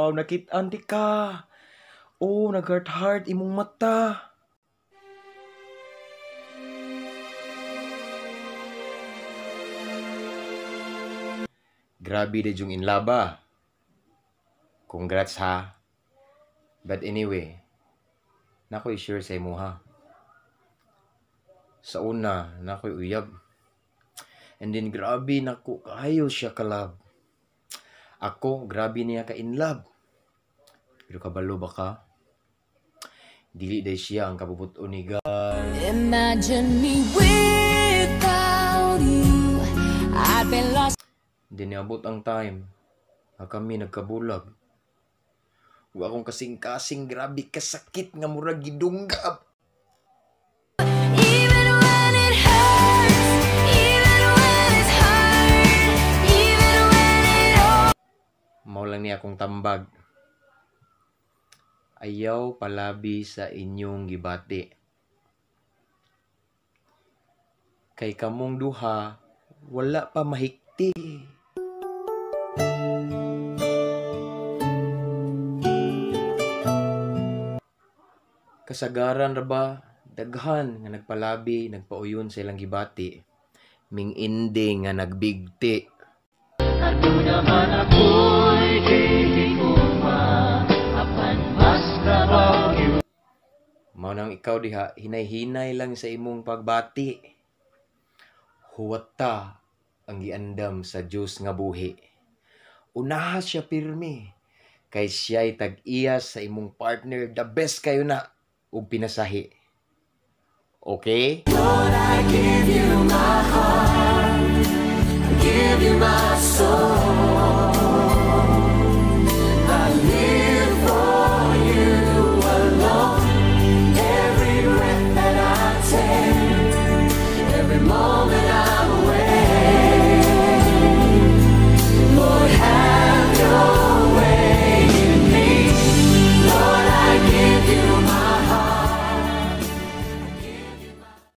Wow, nakit-an di ka. Oh, nag-heart heart imong mata. Grabe de yung inlaba. Congrats ha. But anyway, nakoy sure sa imo ha. Sa una, nakoy uyab. And then grabe nako kaayo siya ka-love. Ako, grabe niya ka in love. Pero kabalo ba ka? Dili day siya ang kabubuton ni God. Imagine me without you. I'd be lost. Di niabot ang time nga kami nagkabulag. Ug akong kasing-kasing grabe kasakit nga murag gidunggab. Even when it hurts, even when it's hard, even when it all Mao lang ni akong tambag. Ayaw palabi sa inyong gibati. Kay kamong duha wala pa mahikti. Kasagaran ra ba daghan nga nagpalabi, nagpauyon sa ilang gibati, ming ending nga nagbigti. Naman ako'y gihigugma, apan mas labaw. Mao nang ikaw diha, hinay-hinay lang sa imong pagbati. Huwat ta ang giandam sa Dios nga buhi. Unaha siya pirmi, kay siya'y tag-iya sa imong partner, the best kayo na, ug pinasahi. Okay? Lord, I give